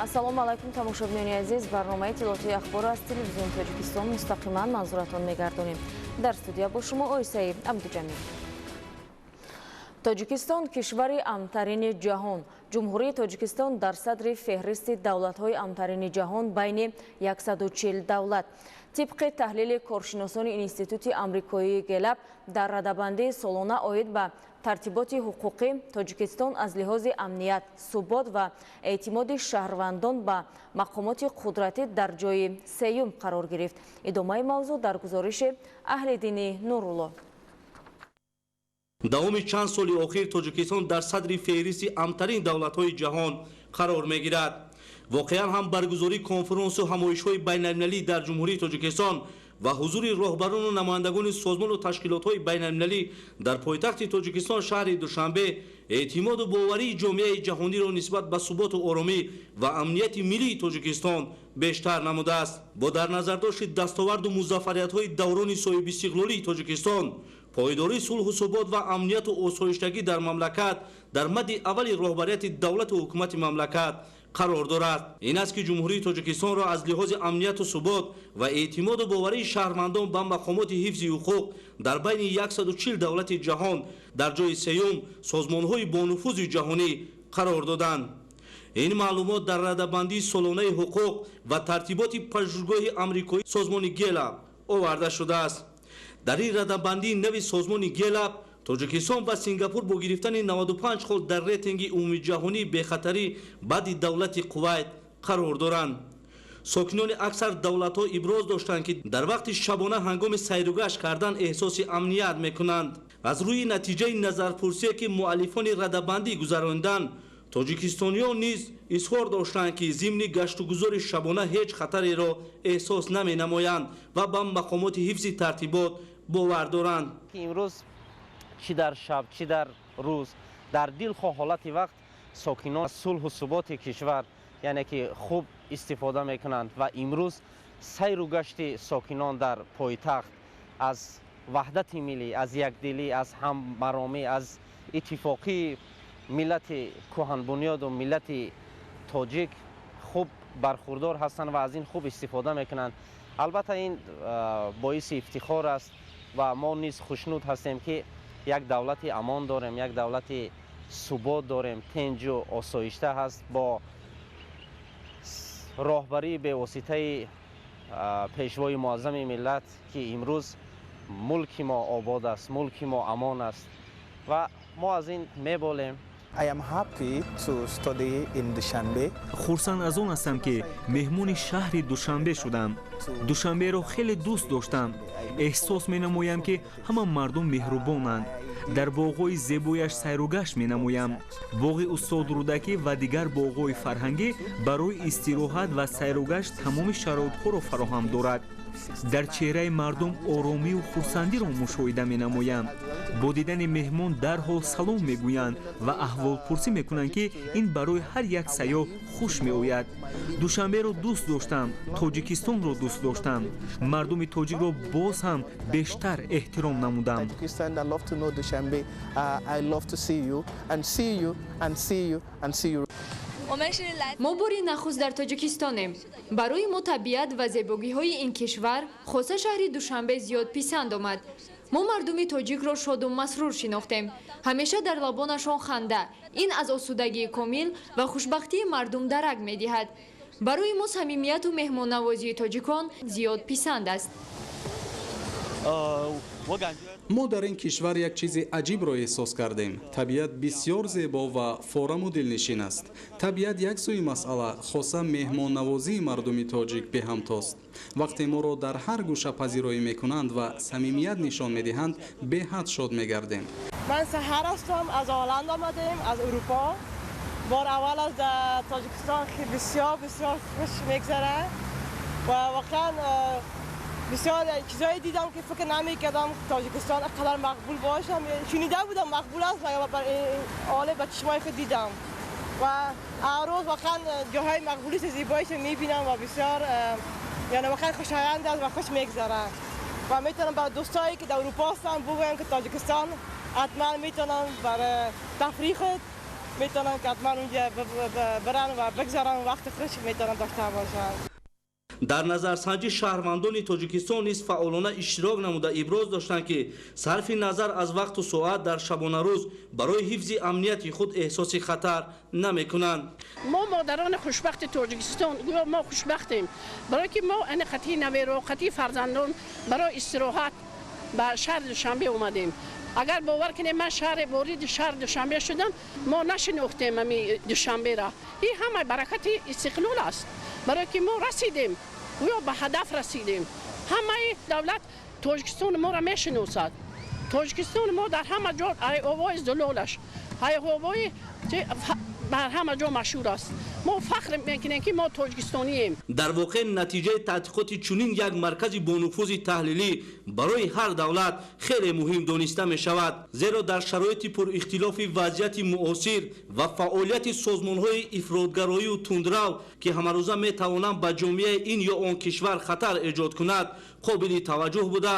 Ассалому алайкум, тамошобинони азиз. Барномаи иттилоотии ахбор аз Телевизиони Тоҷикистон мустақиман манзуратон мегардонем. Дар студия бо шумо Ойсаи Абдуҷамил. Тоҷикистон кишвари амнтарини ҷаҳон. Ҷумҳурии Тоҷикистон дар садри феҳристи давлатҳои амнтарини ҷаҳон байни 140 давлат. Тибқи таҳлили коршиносони Институти амрикоии Гэллап, дар радабандии солона оид ба тартиботи ҳуқуқӣ Тоҷикистон аз лиҳози амният, субот ва эътимоди шаҳрвандон ба мақомоти қудратӣ дар ҷои сеюм қарор гирифт. Идомаи мавзӯъ дар гузориши Аҳлиддини Нурулло. Давоми чанд соли охир Тоҷикистон дар садри феҳристи амнтарин давлатҳои ҷаҳон қарор мегирад. Воқеан ҳам, баргузории конфронсу ҳамоишҳои байналмилалӣ дар Ҷумҳурии Тоҷикистон ва ҳузури роҳбарону намояндагони созмону ташкилотҳои байналмилалӣ дар пойтахти Тоҷикистон, шаҳри Душанбе, эътимоду боварии ҷомеаи ҷаҳониро нисбат ба суботу оромӣ ва амнияти миллии Тоҷикистон бештар намудааст. Бо дар назардошти дастоварду музаффариятҳои даврони соҳибистиқлолии Тоҷикистон, пойдории сулҳу субот ва амнияту осоиштагӣ дар мамлакат дар мадди аввали роҳбарияти давлату ҳукумати мамлакат қарор дорад. Ин аст, ки Ҷумҳурии Тоҷикистонро аз лиҳози амнияту субот ва эътимоду боварии шаҳрвандон ба мақомоти ҳифзи ҳуқуқ дар байни 140 давлати ҷаҳон дар ҷои сеюм созмонҳои бонуфузи ҷаҳонӣ қарор доданд. Ин маълумот дар радабандии солонаи ҳуқуқ ва тартиботи пажӯҳишгоҳи амрикоӣ, созмони Гэллап, оварда шудааст. Дар ин радабандии нави созмони Гэллап Тоҷикистон ва Сингапур бо гирифтани 95 хол дар рейтинги умумиҷаҳонии бехатарӣ баъди давлати Кувайт қарор доранд. Сокинони аксар давлатҳо иброз доштанд, ки дар вақти шабона ҳангоми сайругашт кардан эҳсоси амният мекунанд. Аз рӯи натиҷаи назарпурсие, ки муаллифони радабандӣ гузаронданд, тоҷикистониён низ изҳор доштанд, ки зимни гаштугузори шабона ҳеҷ хатареро эҳсос наменамоянд ва ба мақомоти ҳифзи тартибот бовар доранд. Имрӯз чӣ дар шаб, чӣ дар рӯз, дар дилхоҳ ҳолати вақт сокинон сулҳу суботи кишвар, яъне ки хуб истифода мекунанд ва имрӯз сайру гашти сокинон дар пойтахт аз ваҳдати миллӣ, аз якдилӣ, аз ҳаммаромӣ, аз иттифоқии миллати кӯҳанбунёду миллати тоҷик хуб бархурдор ҳастанд ва аз ин хуб истифода мекунанд. Албатта, ин боиси ифтихор аст ва мо низ хушнуд ҳастем, ки як давлати амон дорем, як давлати субот дорем, тинҷу осоишта ҳаст бо роҳбарии бевоситаи Пешвои муаззами миллат, ки имрӯз мулки мо обод аст, мулки мо амон аст ва мо аз ин меболем. I am happy to study in Dushanbe. Хурсанд аз он ҳастам, ки меҳмони шаҳри Душанбе шудам. Душанберо хеле дӯст доштам. Эҳсос менамоям, ки ҳама мардум меҳрубонанд. Дар боғҳои зебояш сайругашт менамоям. Боғи устод Рӯдакӣ ва дигар боғҳои фарҳангӣ барои истироҳат ва сайругашт тамоми шароитҳоро фароҳам дорад. Дар чеҳраи мардум оромию хурсандиро мушоҳида менамоям. Бо дидани меҳмон дарҳол салом мегӯянд ва аҳволпурсӣ мекунанд, ки ин барои ҳар як сайёҳ хуш меояд. Душанберо дӯст доштам, Тоҷикистонро дӯст доштам, мардуми тоҷикро боз ҳам бештар эҳтиром намудам. I love to see you and see you and see you and see you. Мо бори нахуст дар Тоҷикистонем. Барои мо табиат ва зебогиҳои ин кишвар, хоса шаҳри Душанбе, зиёд писанд омад. Мо мардуми тоҷикро шоду масрур шинохтем. Ҳамеша дар лабонашон ханда. Ин аз осудагии комил ва хушбахтии мардум дарак медиҳад. Барои мо самимияту меҳмоннавозии тоҷикон зиёд писанд аст. Мо дар ин кишвар як чизи аҷибро эҳсос кардем. Табиат бисёр зебо ва фораму дилнишин аст. Табиат як сӯи масъала, хоса меҳмоннавозии мардуми тоҷик беҳамтост. Вақте моро дар ҳар гӯша пазироӣ мекунанд ва самимият нишон медиҳанд, беҳад шод мегардем. Ман Саҳар ҳастам, аз Ҳолланд омадем, аз Урупо. Бор аввал аз Тоҷикистон. Бисёр бисёр хуш мегзарад ва воқеан бисёр чизое дидам, ки фикр намекардам Тоҷикистон қадар мақбул бошам. Шунида будам, мақбул аст, оле ба чишмои худ дидам ва ҳар рӯз воқеан ҷоҳои мақбулист, зебоиша мебинам ва бисёр, яъне воқеан хушоянд аст ва хуш мегзарад. Ва метавонам ба дӯстое, ки дар Урупо ҳастанд, бигӯям, ки Тоҷикистон ҳатман метавонам барои тафриху میتونن که حتما اونجا برن و بگذارن، وقت خوش میتونن داشته باشن. Дар назарсанҷӣ шаҳрвандони Тоҷикистон низ фаъолона иштирок намуда, иброз доштанд, ки сарфи назар аз вақту соат дар шабонарӯз барои ҳифзи амнияти худ эҳсоси хатар намекунанд. Мо модарони хушбахти Тоҷикистон, гӯё мо хушбахтем, барое ки мо ани қатъи наверо, қатъи фарзандон барои истироҳат ба шаҳри Душанбе омадем. Агар бовар кунем, ман шаҳре вориди шаҳри Душанбе шудам, мо нашинохтем ами Душанбера. Ин ҳама баракати истиқлол аст, барое ки мо расидем, гӯё ба ҳадаф расидем. Ҳамаи давлат Тоҷикистони моро мешиносад. Тоҷикистони мо дар ҳама ҷо овои зулолаш, овои бар ҳама ҷо машҳур аст. Мо фахр мекунем, ки мо тоҷикистонием. Дар воқеъ, натиҷаи таҳқиқоти чунин як маркази бонуфузи таҳлилӣ барои ҳар давлат хеле муҳим дониста мешавад, зеро дар шароити пурихтилофи вазъияти муосир ва фаъолияти созмонҳои ифротгароию тундрав, ки ҳамарӯза метавонанд ба ҷомеаи ин ё он кишвар хатар эҷод кунад, қобили таваҷҷӯҳ буда,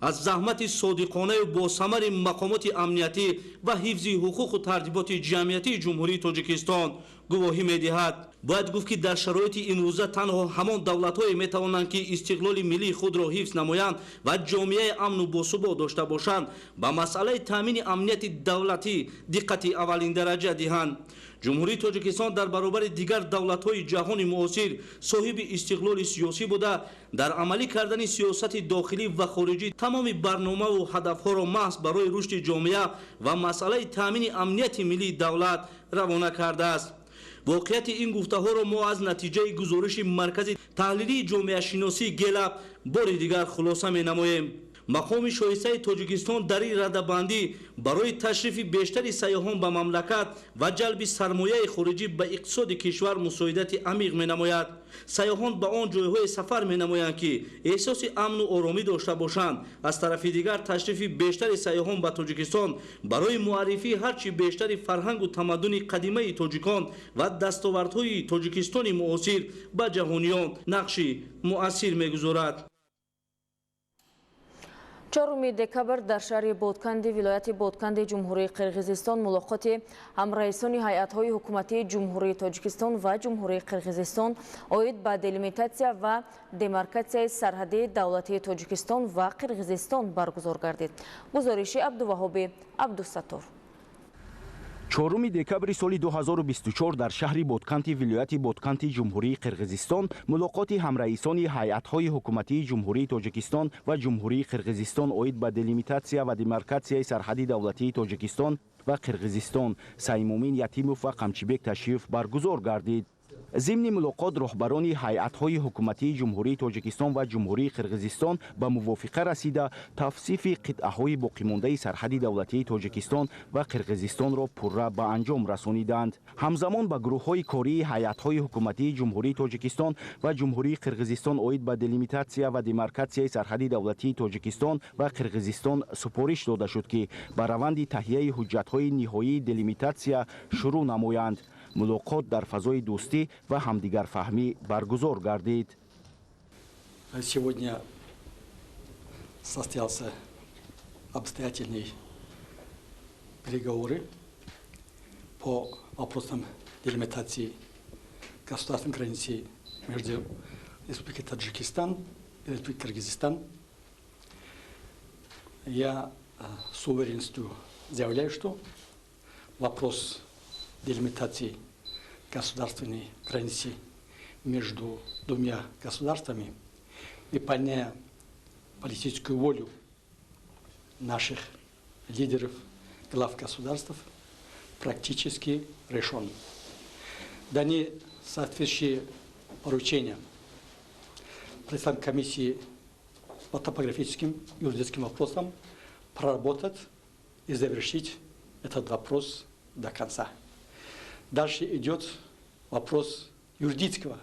аз заҳмати содиқонаю босамари мақомоти амниятӣ ва ҳифзи ҳуқуқу тартиботи ҷамъиятии Ҷумҳурии Тоҷикистон гувоҳӣ медиҳад. Бояд гуфт, ки дар шароити имрӯза танҳо ҳамон давлатҳое метавонанд, ки истиқлоли миллии худро ҳифз намоянд ва ҷомеаи амну босубот дошта бошанд, ба масъалаи таъмини амнияти давлатӣ диққати аввалиндараҷа диҳанд. Ҷумҳурии Тоҷикистон дар баробари дигар давлатҳои ҷаҳони муосир соҳиби истиқлоли сиёсӣ буда, дар амалӣ кардани сиёсати дохилӣ ва хориҷӣ тамоми барномаву ҳадафҳоро маҳз барои рушди ҷомеа ва масъалаи таъмини амнияти миллии давлат равона кардааст. Воқеияти ин гуфтаҳоро мо аз натиҷаи гузориши маркази таҳлилии ҷомеашиносии Гэлап бори дигар хулоса менамоем. Мақоми шоистаи Тоҷикистон дар ин радабандӣ барои ташрифи бештари сайёҳон ба мамлакат ва ҷалби сармояи хориҷӣ ба иқтисоди кишвар мусоидати амиқ менамояд. Сайёҳон ба он ҷойҳое сафар менамоянд, ки эҳсоси амну оромӣ дошта бошанд. Аз тарафи дигар, ташрифи бештари сайёҳон ба Тоҷикистон барои муаррифии ҳарчи бештари фарҳангу тамаддуни қадимаи тоҷикон ва дастовардҳои Тоҷикистони муосир ба ҷаҳониён нақши муассир мегузорад. 4 декабр дар шаҳри Ботканди вилояти Ботканди Ҷумҳурии Қирғизистон мулоқоти ҳамраисони ҳайатҳои ҳукуматии Ҷумҳурии Тоҷикистон ва Ҷумҳурии Қирғизистон оид ба делимитатсия ва демаркатсияи сарҳадии давлатии Тоҷикистон ва Қирғизистон баргузор гардид. Гузориши Абдуваҳоби Абдусаттор. 4 декабри соли 2024 дар шаҳри Ботканти вилояти Ботканти Ҷумҳурии Қирғизистон мулоқоти ҳамраисони ҳайатҳои ҳукуматии Ҷумҳурии Тоҷикистон ва Ҷумҳурии Қирғизистон оид ба делимитатсия ва демаркатсияи сарҳади давлатии Тоҷикистон ва Қирғизистон Саймумин Ятимов ва Қамчибек Ташиев баргузор гардид. Зимни мулоқот роҳбарони ҳайатҳои ҳукуматии Ҷумҳурии Тоҷикистон ва Ҷумҳурии Қирғизистон ба мувофиқа расида, тавсифи қитъаҳои боқимондаи сарҳади давлатии Тоҷикистон ва Қирғизистонро пурра ба анҷом расониданд. Ҳамзамон ба гурӯҳҳои кории ҳайатҳои ҳукуматии Ҷумҳурии Тоҷикистон ва Ҷумҳурии Қирғизистон оид ба делимитатсия ва демаркатсияи сарҳади давлатии Тоҷикистон ва Қирғизистон супориш дода шуд, ки ба раванди таҳияи ҳуҷҷатҳои ниҳоии делимитатсия шурӯъ намоянд. Мулоқот дар фазои дӯстӣ ва ҳамдигарфаҳмӣ баргузор гардид. Сегодня состоялся обстоятельный переговоры по вопросам делимитации государственной границы между Республикой Таджикистан и Республикой Кыргызстан. Я с уверенностью заявляю, что вопрос делимитации государственной границы между двумя государствами, выполняя политическую волю наших лидеров, глав государств, практически решен. Даны соответствующие поручения председателям комиссии по топографическим и юридическим вопросам проработать и завершить этот вопрос до конца. Дальше идет вопрос юридического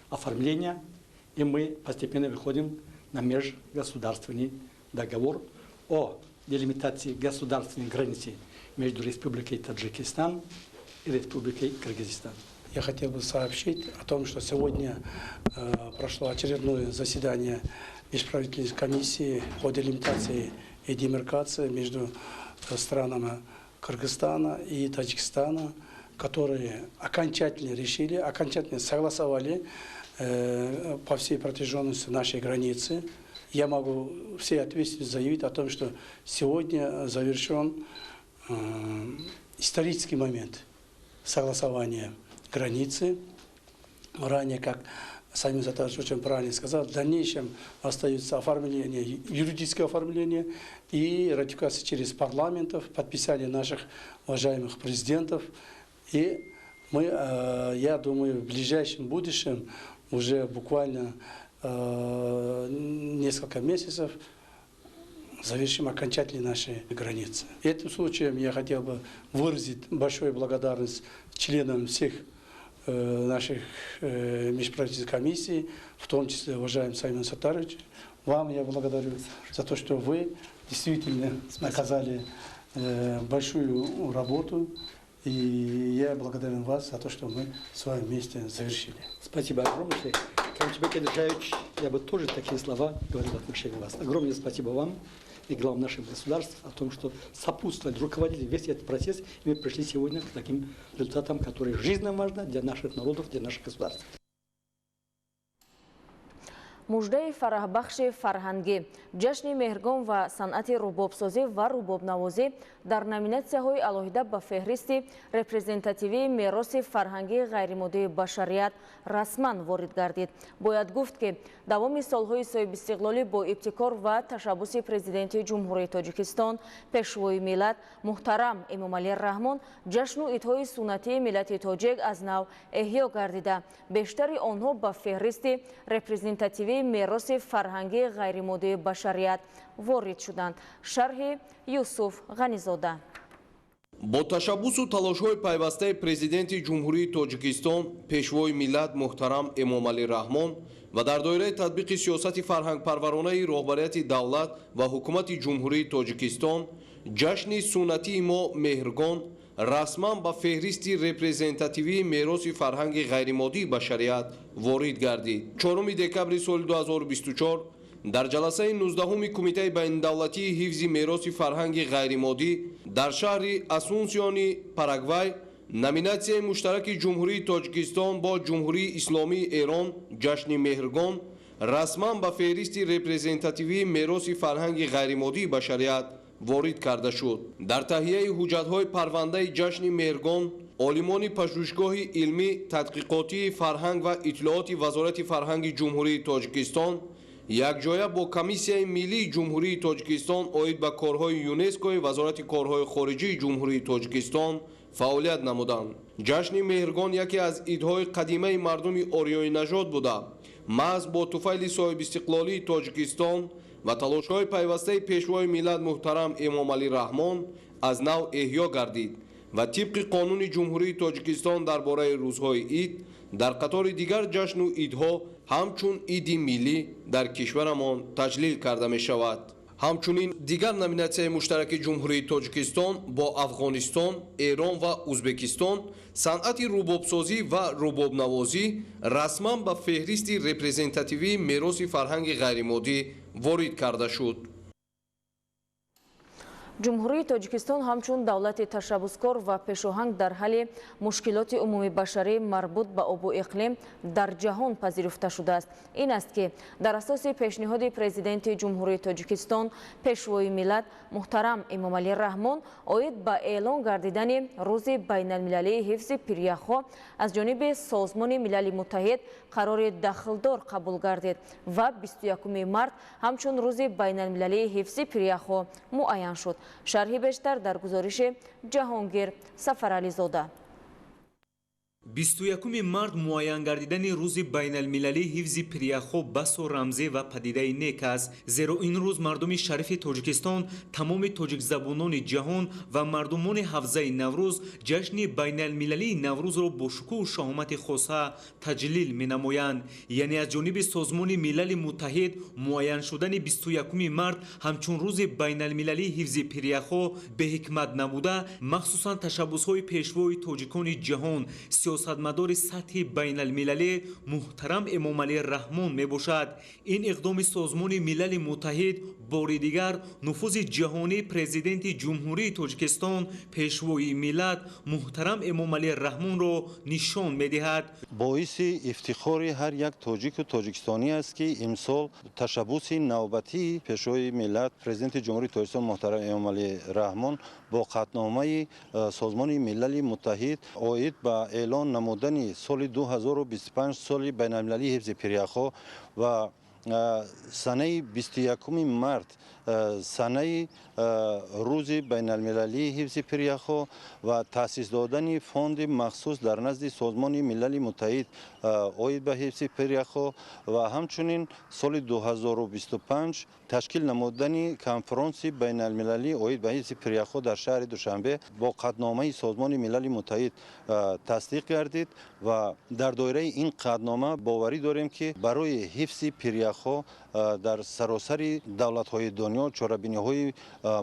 оформления, и мы постепенно выходим на межгосударственный договор о делимитации государственной границы между Республикой Таджикистан и Республикой Кыргызстан. Я хотел бы сообщить о том, что сегодня прошло очередное заседание межправительственной комиссии по делимитации и демаркации между странами Кыргызстана и Таджикистана. Которые окончательно решили, окончательно согласовали по всей протяженности нашей границы. Я могу всей ответственностью заявить о том, что сегодня завершен исторический момент согласования границы. Ранее, как Саймумин Саттарович очень правильно сказал, в дальнейшем остается оформление, юридическое оформление и ратификация через парламентов, подписание наших уважаемых президентов. И мы, я думаю, в ближайшем будущем, уже буквально несколько месяцев, завершим окончательно наши границы. Этим случаем я хотел бы выразить большую благодарность членам всех наших межправительственных комиссий, в том числе уважаемый Саймумин Саттарович. Вам я благодарю за то, что вы действительно оказали большую работу. И я благодарен вас за то, что мы с вами вместе завершили. Спасибо огромное. Камчыбек Кыдыршаевич, я бы тоже такие слова говорил в отношении вас. Огромное спасибо вам и главам наших государств о том, что сопутствовали, руководили весь этот процесс, и мы пришли сегодня к таким результатам, которые жизненно важны для наших народов, для наших государств. Муждаи фараҳбахши фарҳангӣ: ҷашни Меҳргон ва санъати рубобсозӣ ва рубобнавозӣ дар номинатсияҳои алоҳида ба феҳристи репрезентативии мероси фарҳангии ғайримоддии башарият расман ворид гардид. Бояд гуфт, ки давоми солҳои соҳибистиқлолӣ бо ибтикор ва ташаббуси Президенти Ҷумҳурии Тоҷикистон, Пешвои миллат муҳтарам Эмомалӣ Раҳмон ҷашну идҳои суннатии миллати тоҷик аз нав эҳё гардида, бештари онҳо ба феҳристи репрезентативии мероси фарҳангии ғайримоддии башарият ворид шуданд. Шарҳи Юсуф Ғанизода. Бо ташаббусу талошҳои пайвастаи Президенти Ҷумҳурии Тоҷикистон, Пешвои миллат муҳтарам Эмомалӣ Раҳмон ва дар доираи татбиқи сиёсати фарҳангпарваронаи роҳбарияти давлат ва ҳукумати Ҷумҳурии Тоҷикистон ҷашни суннатии мо Меҳргон расман ба феҳристи репрезентативии мероси фарҳанги ғайримоддии башарият ворид гардид. 4 декабри соли 2024 дар ҷаласаи 19-уми Кумитаи байнидавлатии ҳифзи мероси фарҳанги ғайримоддӣ дар шаҳри Асунсиони Парагвай номинатсияи муштараки Ҷумҳурии Тоҷикистон бо Ҷумҳурии Исломии Эрон «Ҷашни Меҳргон» расман ба феҳристи репрезентативии мероси фарҳанги ғайримоддии башарият ворид карда шуд. Дар таҳияи ҳуҷҷатҳои парвандаи ҷашни Меҳргон олимони Пажӯҳишгоҳи илмӣ тадқиқотии фарҳанг ва иттилооти Вазорати фарҳанги Ҷумҳурии Тоҷикистон якҷоя бо Комиссияи миллии Ҷумҳурии Тоҷикистон оид ба корҳои ЮНЕСКОи Вазорати корҳои хориҷии Ҷумҳурии Тоҷикистон фаъолият намуданд. Ҷашни Меҳргон яке аз идҳои қадимаи мардуми ориёинажод буда, маҳз бо туфайли соҳибистиқлолии Тоҷикистон ва талошҳои пайвастаи Пешвои миллат муҳтарам Эмомалӣ Раҳмон аз нав эҳё гардид ва тибқи Қонуни Ҷумҳурии Тоҷикистон дар бораи рӯзҳои ид дар қатори дигар ҷашну идҳо ҳамчун иди миллӣ дар кишварамон таҷлил карда мешавад. Ҳамчунин дигар номинатсияи муштараки Ҷумҳурии Тоҷикистон бо Афғонистон, Эрон ва Узбекистон санъати рубобсозӣ ва рубобнавозӣ расман ба феҳристи репрезентативии мероси фарҳанги ғайримоддӣ ворид карда шуд. Ҷумҳурии Тоҷикистон ҳамчун давлати ташаббускор ва пешоҳанг дар ҳалли мушкилоти умумибашарӣ марбут ба обу иқлим дар ҷаҳон пазируфта шудааст. Ин аст, ки дар асоси пешниҳоди Президенти Ҷумҳурии Тоҷикистон, Пешвои миллат муҳтарам Эмомалӣ Раҳмон оид ба эълон гардидани Рӯзи байналмилалии ҳифзи пиряхҳо аз ҷониби Созмони Милали Муттаҳид қарори дахлдор қабул гардид ва 21 март ҳамчун Рӯзи байналмилалии ҳифзи пиряхҳо муайян шуд. Шарҳи бештар дар гузориши Ҷаҳонгир Сафарализода. 21 март муайян гардидани Рӯзи байналмилалии ҳифзи пиряхҳо басо рамзӣ ва падидаи нек аст, зеро ин рӯз мардуми шарифи Тоҷикистон, тамоми тоҷикзабонони ҷаҳон ва мардумони ҳавзаи Наврӯз ҷашни байналмилалии Наврӯзро бо шукӯҳу шаҳомати хоса таҷлил менамоянд. Яъне аз ҷониби Созмони Милали Муттаҳид муайян шудани 21 март ҳамчун Рӯзи байналмилалии ҳифзи пиряхҳо беҳикмат набуда, махсусан ташаббусҳои пешвои тоҷикони ҷаҳон, сиёсатмадори сатҳи байналмилалӣ муҳтарам Эмомалӣ Раҳмон мебошад. Ин иқдоми Созмони Милали Муттаҳид бори дигар нуфузи ҷаҳонии Президенти Ҷумҳурии Тоҷикистон, Пешвои миллат муҳтарам Эмомалӣ Раҳмонро нишон медиҳад. Боиси ифтихори ҳар як тоҷику тоҷикистонӣ аст, ки имсол ташаббуси навбатии Пешвои миллат, Президенти Ҷумҳурии Тоҷикистон муҳтарам Эмомалӣ Раҳмон бо қатъномаи Созмони Милали Муттаҳид оид ба эълон намудани соли 2025 соли байналмилалии ҳифзи пиряхҳо ва санаи 21 март санаи рӯзи байналмилалии ҳифзи пиряхҳо ва таъсис додани фонди махсус дар назди Созмони Милали Муттаҳид оид ба ҳифзи пиряхҳо ва ҳамчунин соли 2025 ташкил намудани конфронси байналмилалӣ оид ба ҳифзи пиряхҳо дар шаҳри Душанбе бо қатъномаи Созмони Милали Муттаҳид тасдиқ гардид ва дар доираи ин қатънома боварӣ дорем, ки барои ҳифзи пиряхҳо дар саросари давлатҳои дунё чорабиниҳои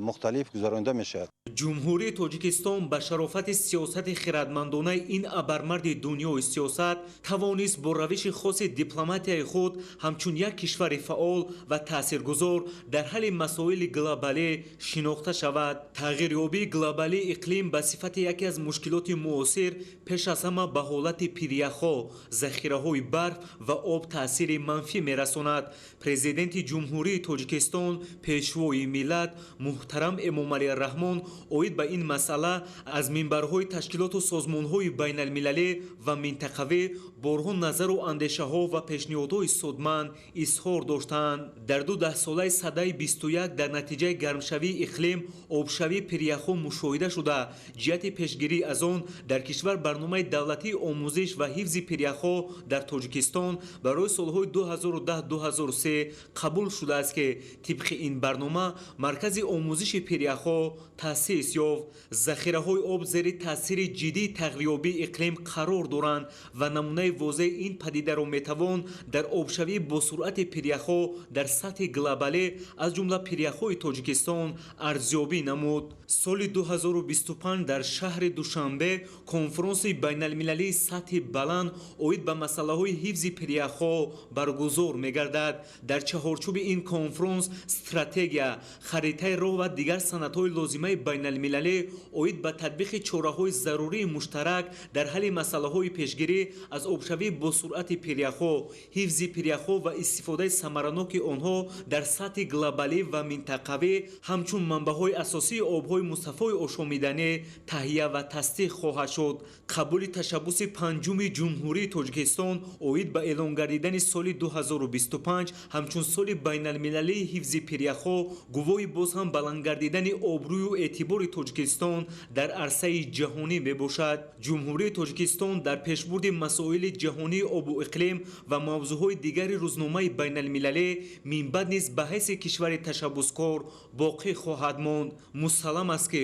мухталиф гузаронида мешавад. Ҷумҳурии Тоҷикистон ба шарофати сиёсати хирадмандонаи ин абармарди дунёи сиёсат тавонист бо равиши хоси дипломатияи худ ҳамчун як кишвари фаъол ва таъсиргузор дар ҳалли масоили глобалӣ шинохта шавад. Тағйирёбии глобалии иқлим ба сифати яке аз мушкилоти муосир пеш аз ҳама ба ҳолати пиряхҳо, захираҳои барф ва об таъсири манфӣ мерасонад. Президенти Ҷумҳурии Тоҷикистон, Пешвои миллат муҳтарам Эмомалӣ Раҳмон оид ба ин масъала аз минбарҳои ташкилоту созмонҳои байналмилалӣ ва минтақавӣ борҳо назару андешаҳо ва пешниҳодҳои судманд изҳор доштанд. Дар ду даҳсолаи садаи 21 дар натиҷаи гармшавии иқлим обшавии пиряхҳо мушоҳида шуда, ҷиҳати пешгирӣ аз он дар кишвар барномаи давлатии омӯзиш ва ҳифзи пиряхҳо дар Тоҷикистон барои солҳои 2010-2003 қабул шудааст, ки тибқи ин барнома маркази омӯзиши пиряхҳо таъсис ёфт. Захираҳои об зери таъсири ҷиддии тағйирёбии иқлим қарор доранд ва намунаи возеҳи ин падидаро метавон дар обшавии босуръати пиряхҳо дар сатҳи глобалӣ, аз ҷумла пиряхҳои Тоҷикистон, арзёбӣ намуд. Соли 2025 дар шаҳри Душанбе конфронси байналмилалии сатҳи баланд оид ба масъалаҳои ҳифзи пиряхҳо баргузор мегардад. Дар чаҳорчӯби ин конфронс стратегия, харитаи роҳ ва дигар санадҳои лозимаи байналмилалӣ оид ба татбиқи чораҳои зарурии муштарак дар ҳалли масъалаҳои пешгирӣ аз обшавии босуръати пиряхҳо, ҳифзи пиряхҳо ва истифодаи самараноки онҳо дар сатҳи глобалӣ ва минтақавӣ ҳамчун манбаъҳои асосии обҳои мусаффои ошомиданӣ таҳия ва тасдиқ хоҳад шуд. Қабули ташаббуси панҷуми Ҷумҳурии Тоҷикистон оид ба эълон гардидани соли 2025 ҳамчун соли байналмилалии ҳифзи пиряхҳо гувоҳи боз ҳам баланд гардидани обрӯю эътибори Тоҷикистон дар арсаи ҷаҳонӣ мебошад. Ҷумҳурии Тоҷикистон дар пешбурди масоили ҷаҳонии обу иқлим ва мавзӯъҳои дигари рӯзномаи байналмилалӣ минбаъд низ ба ҳайси кишвари ташаббускор боқӣ хоҳад монд. Мусаллам аст, ки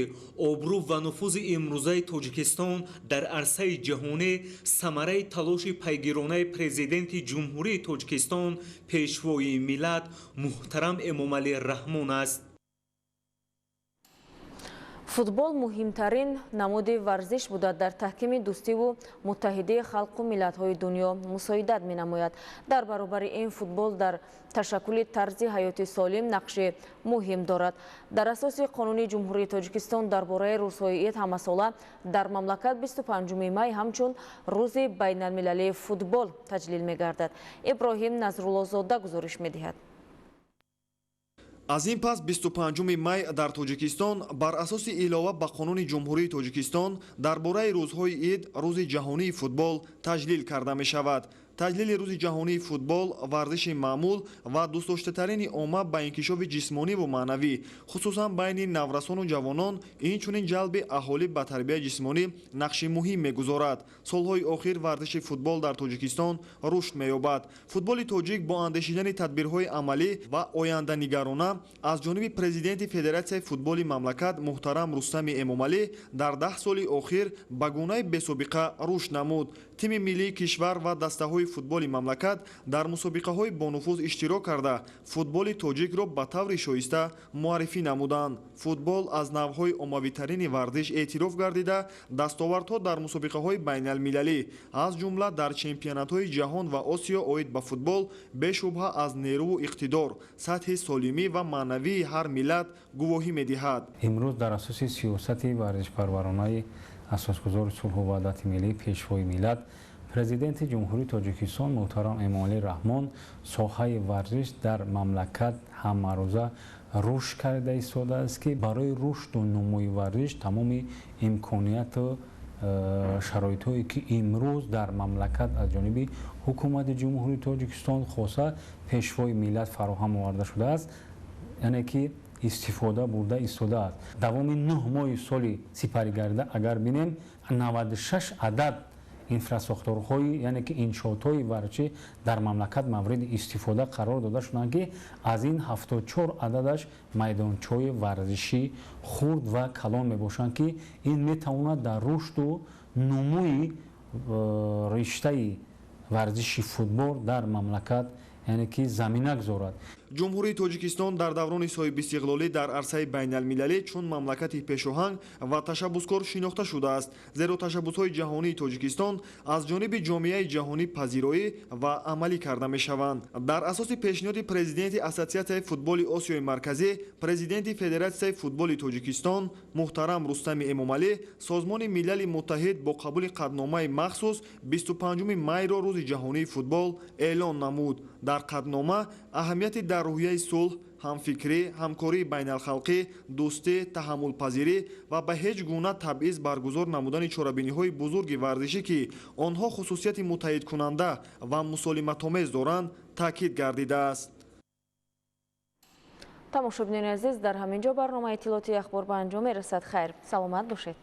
обрӯ ва нуфузи имрӯзаи Тоҷикистон дар арсаи ҷаҳонӣ самараи талоши пайгиронаи Президенти Ҷумҳурии Тоҷикистон, Пешвои миллат муҳтарам Эмомалӣ Раҳмон аст. Футбол муҳимтарин намуди варзиш буда, дар таҳкими дӯстиву муттаҳидии халқу миллатҳои дунё мусоидат менамояд. Дар баробари ин футбол дар ташаккули тарзи ҳаёти солим нақши муҳим дорад. Дар асоси қонуни Ҷумҳурии Тоҷикистон дар бораи рӯзҳои ид ҳамасола дар мамлакат 25 май ҳамчун рӯзи байналмилалии футбол таҷлил мегардад. Иброҳим Назруллозода гузориш медиҳад. Аз ин пас 25 май дар Тоҷикистон бар асоси илова ба қонуни Ҷумҳурии Тоҷикистон дар бораи рӯзҳои ид рӯзи ҷаҳонии футбол таҷлил карда мешавад. Таҷлили рӯзи ҷаҳонии футбол варзиши маъмул ва дӯстдоштатарини омма ба инкишофи ҷисмониву маънавӣ, хусусан байни наврасону ҷавонон, инчунин ҷалби аҳолӣ ба тарбияи ҷисмонӣ нақши муҳим мегузорад. Солҳои охир варзиши футбол дар Тоҷикистон рушд меёбад. Футболи тоҷик бо андешидани тадбирҳои амалӣ ва оянданигарона аз ҷониби президенти Федератсияи футболи мамлакат муҳтарам Рустами Эмомалӣ дар 10 соли охир ба гунаи бесобиқа рушд намуд. Тими миллии кишвар ва дастаҳои дастаҳои футболи мамлакат дар мусобиқаҳои бонуфуз иштирок карда, футболи тоҷикро ба таври шоиста муаррифӣ намуданд. Футбол аз навъҳои оммавитарини варзиш эътироф гардида, дастовардҳо дар мусобиқаҳои байналмилалӣ, аз ҷумла дар чемпионатҳои ҷаҳон ва Осиё оид ба футбол бешубҳа аз нерӯву иқтидор, сатҳи солимӣ ва маънавии ҳар миллат гувоҳӣ медиҳад. Имрӯз дар асоси сиёсати варзишпарваронаи асосгузори сулҳу ваҳдати миллӣ, Пешвои миллат, Президенти Ҷумҳурии Тоҷикистон муҳтарам Эмомалӣ Раҳмон соҳаи варзиш дар мамлакат ҳамарӯза рушд карда истодааст, ки барои рушду нумӯи варзиш тамоми имконияту шароитҳое ки имрӯз дар мамлакат аз ҷониби ҳукумати Ҷумҳурии Тоҷикистон, хоса Пешвои миллат фароҳам оварда шудааст, яъне ки истифода бурда истодааст. Давоми 9 моҳи соли сипарӣ гардида агар бинем, 96 адад инфрасохторҳои, яъне ки иншоотҳои варзишӣ дар мамлакат мавриди истифода қарор дода шуданд, ки аз ин 74 ададаш майдончаҳои варзишӣ хурд ва калон мебошанд, ки ин метавонад дар рушду нумӯи риштаи варзиши футбол дар мамлакат, яъне ки замина гузорад. Ҷумҳурии Тоҷикистон дар даврони соҳибистиқлолӣ дар арсаи байналмилалӣ чун мамлакати пешоҳанг ва ташаббускор шинохта шудааст, зеро ташаббусҳои ҷаҳонии Тоҷикистон аз ҷониби ҷомеаи ҷаҳонӣ пазироӣ ва амалӣ карда мешаванд. Дар асоси пешниҳоди президенти Ассотсиатсияи футболи Осиёи Марказӣ, президенти Федератсияи футболи Тоҷикистон муҳтарам Рустами Эмомалӣ, Созмони Милали Муттаҳид бо қабули қатъномаи махсус 25 майро Рӯзи ҷаҳонии футбол эълон намуд. Дар қатънома аҳамияти дар рӯҳияи сулҳ, ҳамфикрӣ, ҳамкории байналхалқӣ, дӯстӣ, таҳаммулпазирӣ ва ба ҳеҷ гуна табъиз баргузор намудани чорабиниҳои бузурги варзишӣ, ки онҳо хусусияти муттаҳидкунанда ва мусолиматомез доранд, таъкид гардидааст. Тамошобинони азиз, дар ҳамин ҷо барномаи иттилоотии Ахбор ба анҷом мерасад. Хайр, саломат бошед.